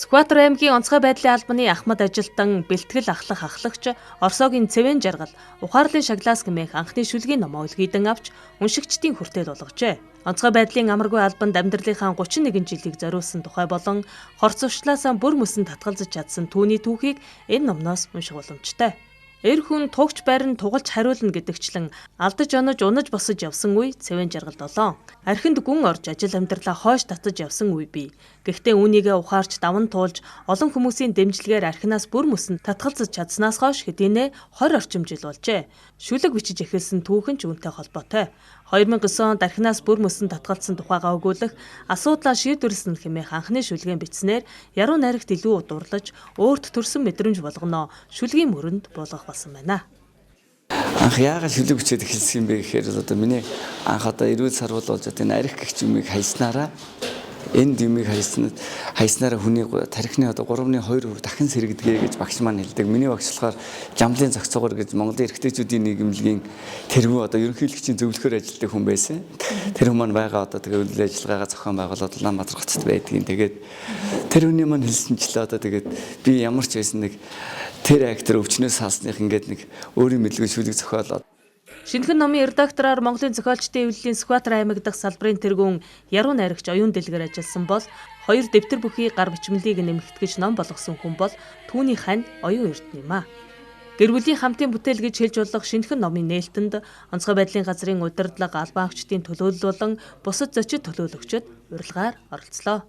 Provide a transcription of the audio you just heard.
Сүхбаатар аймгийн онцгой байдлын албаны ахмад ажилтан, бэлтгэл ахлах ахлагч, Орсоогийн Цэвэн жаргал, ухаарлын шаглаас гэмээх анхны шүлгийн номоо өлгийдэн авч уншигчдын хүртэл болгожээ. Онцгой байдлын амаргүй албанд амьдралынхаа 31 жилийг зориулсан тухай болон хорц уршлаасаа бүр мөсөн татгалзаж чадсан түүний түүхийг энэ номноос унших боломжтой. Эр хүн тугч барин тугалж хариулна гэдэгчлэн алдаж онож унаж босож явсан үе Цэвэн жаргалд олон. Архинд гүн орж ажил амьдралаа хойш татаж явсан үе бий. Гэхдээ үүнийгээ ухаарч даван туулж олон хүмүүсийн дэмжлэгээр архинаас бүр мөсөн татгалзаж чадсанаас хойш хэдийнэ 20 орчим жил болжээ. Шүлэг бичиж эхэлсэн түүхэн ч үүнтэй холбоотой. 2009 онд архинаас бүр мөсөн татгалзсан тухайгаа өгүүлэх асуудлаа шийдвэрлэсэн хэмээх анхны шүлгийн бичснээр яруу найрагт илүү дурлаж өөрт төрсөн мэдрэмж болгоно шүлгийн мөрөнд буулгах болсон байна. Анх яагаад шүлэг бичээд эхэлсэн юм бэ гэхээр одоо миний анх одоо эрүүл сарвал болж одоо энэ арх гэх юмыг хайснараа энд юмыг хайснараа хүний тархины одоо 3.2% дахин сэргэдэгэ гэж багш маань хэлдэг. Миний багш болохоор Жамлын зохицоогоор гэж Монголын эрэгтэйчүүдийн нийгэмлэгийн тэргүү одоо ерөнхийлөгчийн зөвлөхөөр ажилладаг хүн байсан. Тэр хүн маань байгаа одоо тэгээ үйл ажиллагаагаа зохион байгуулад Улаанбаатар хотод байдгийн. Тэгээд тэр хүний маань хэлсэнчлээ одоо тэгээд би ямар ч байсан нэг тэр актер өвчнөөс салсных ингээд нэг өөрийн мэдлэг шүлэг зохиолоо. Шинэхэн номын редактороор Монголын зохиолчдын эвлэлийн Сүхбаатар аймаг дахь салбарын тэргүүн яруу найрагч Оюун Дэлгэр ажилласан бол хоёр дэвтэр бүхий гар бичмэлийг нэмэгтгэж ном болгосон хүн бол түүний хань Оюун Эрдэнэ юм а. Гэр бүлийн хамтын бүтээл гэж хэлж болох шинэхэн номын нээлтэнд онцгой байдлын газрын удирдлага, албан хөгчдийн төлөөлөл болон бусад зочид төлөөлөгчид урилгаар оролцлоо.